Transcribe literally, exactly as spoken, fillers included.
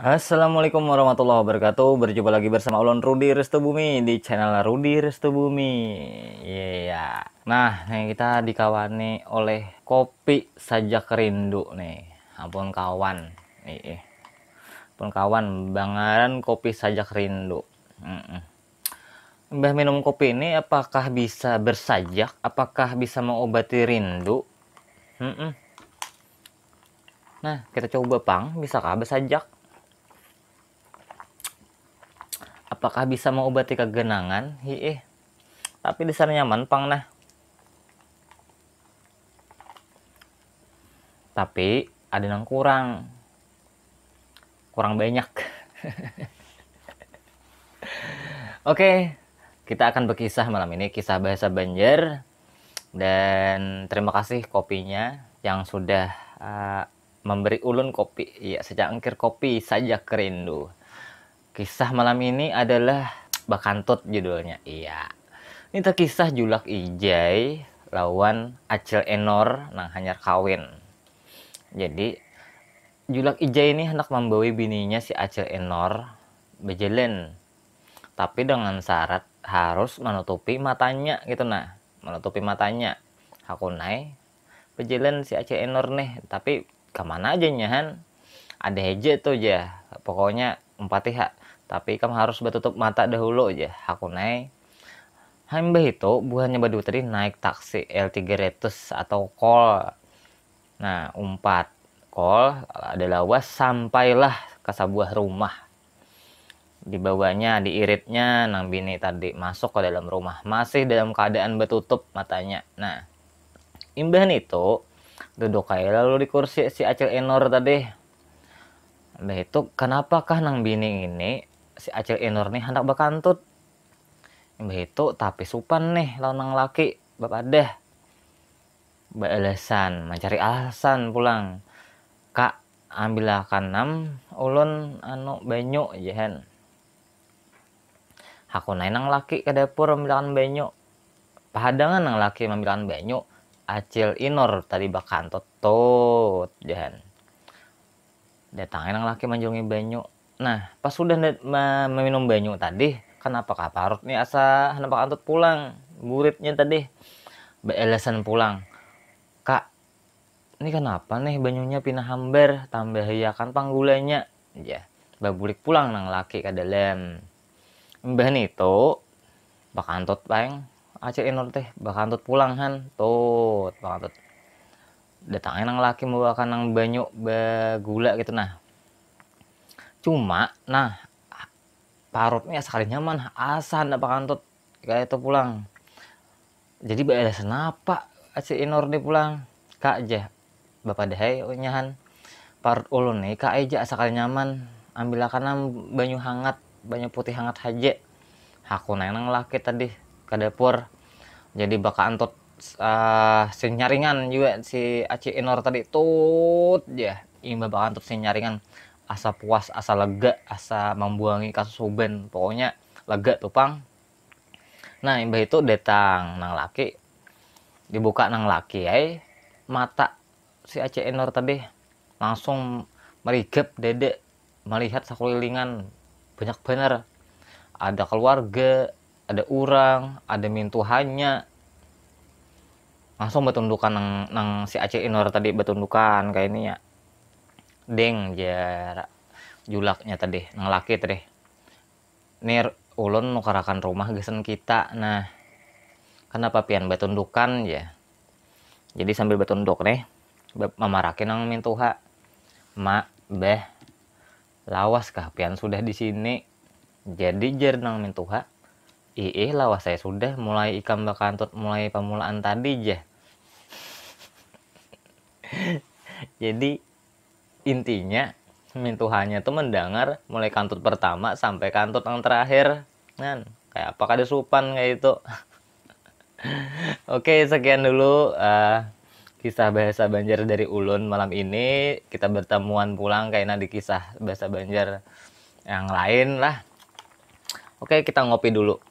Assalamualaikum warahmatullahi wabarakatuh. Berjumpa lagi bersama ulun Rudi Restu Bumi di channel Rudi Restu Bumi. Iya. Nah, nih kita dikawani oleh kopi sajak rindu nih. Ampun kawan. Nih. Ampun kawan, bangaran kopi sajak rindu. Mm-mm. Mbah minum kopi ini apakah bisa bersajak? Apakah bisa mengobati rindu? Mm-mm. Nah, kita coba pang, bisakah bersajak? Apakah bisa mengobati kegenangan? Hiih. Tapi dasar nyaman pang nah. Tapi ada yang kurang. Kurang banyak. Oke, kita akan berkisah malam ini, kisah bahasa Banjar. Dan terima kasih kopinya yang sudah uh, memberi ulun kopi, ya, secangkir kopi saja kerindu. Kisah malam ini adalah Bakantut judulnya. Iya. Ini terkisah Julak Ijai lawan Acil Enor nang hanyar kawin. Jadi Julak Ijai ini hendak membawa bininya si Acil Enor berjalan, tapi dengan syarat harus menutupi matanya gitu nah, menutupi matanya. Hakunai berjalan si Acil Enor nih, tapi kemana aja nyahan? Ada aja tuh aja, pokoknya umpatiha. Tapi kamu harus bertutup mata dahulu aja, hakunai. Hambah itu buhannya berdua tadi naik taksi L tiga ratus atau kol. Nah, umpat kol ada lawas sampailah ke sebuah rumah. Dibawanya, diiritnya nang bini tadi masuk ke dalam rumah, masih dalam keadaan bertutup matanya. Nah, imbah itu duduk aja lalu di kursi si Acil Enor tadi. Imbah itu, kenapakah nang bini ini si Acil Enor nih hendak bakantut? Imbah itu tapi supan nih lawan nang laki bapadah. Baalasan, mencari alasan pulang. Kak, ambilakan am ulun anu banyu, jahan. Hakunai nang laki ke dapur ambilakan banyu. Pahadangan nang laki mambilakan banyu, Acil Inur tadi bakantut tut, jahan. Datangnya nang laki manjulungi banyu. Nah, pas sudah meminum banyu tadi, kenapa kah parut nih asa handak bakantut pulang buritnya tadi. Baalasan pulang, Kak, ini kenapa nih banyunya pina hambar, tambahiakan pang gulanya, jar. Babulik pulang nang laki ka dalam. Imbah nitu bakantut pang Acil Inur teh, bakantut pulang han, tut bakantut. Datangnya nang laki membawakan nang banyu bagula gitu nah. Cuma nah, parut nih asa kada nyaman, asa handak bakantut kaya itu pulang. Jadi baalasan apa Acil Inur nih pulang? Kak, jar, bapadah ai nyahan, parut ulun nih Kak ai ja asa kada nyaman, ambilakan am banyu hangat, banyu putih hangat haja. Hakunai nang laki tadi ka dapur. Jadi bakantut uh, sinyaringan jua si Acil Inur tadi, tut jar. Imbah bakantut sinyaringan asa puas, asa lega, asa mambuangi kasusuban, pokoknya lega tu pang. Nah, imbah itu datang nang laki, dibuka nang laki ai mata si Acil Inur tadi, langsung marigap dada malihat sakulilingan, banyak banar, ada kaluarga, ada urang, ada mintuhanya. Langsung batundukan nang, nang si Acil Inur tadi batundukan kaya ini ya. Ding, jar julaknya tadi, nang laki tadi. Nir, ulun nukarakan rumah gasan kita nah. Kenapa pian batundukan, jar. Jadi sambil batunduk nih, mamaraki nang mintuha. Ma, Bah, lawas kah pian sudah di sini? Jadi jar nang mintuha, iih lawas saya sudah, mulai ikam bakantut mulai pamulaan tadi, jar. Jadi intinya mintuhanya tuh mendengar mulai kantut pertama sampai kantut yang terakhir. Nan, kayak apa kada supan kayak itu. Oke, sekian dulu uh, kisah bahasa Banjar dari ulun malam ini. Kita bertemuan pulang kayaknya di kisah bahasa Banjar yang lain lah. Oke, kita ngopi dulu.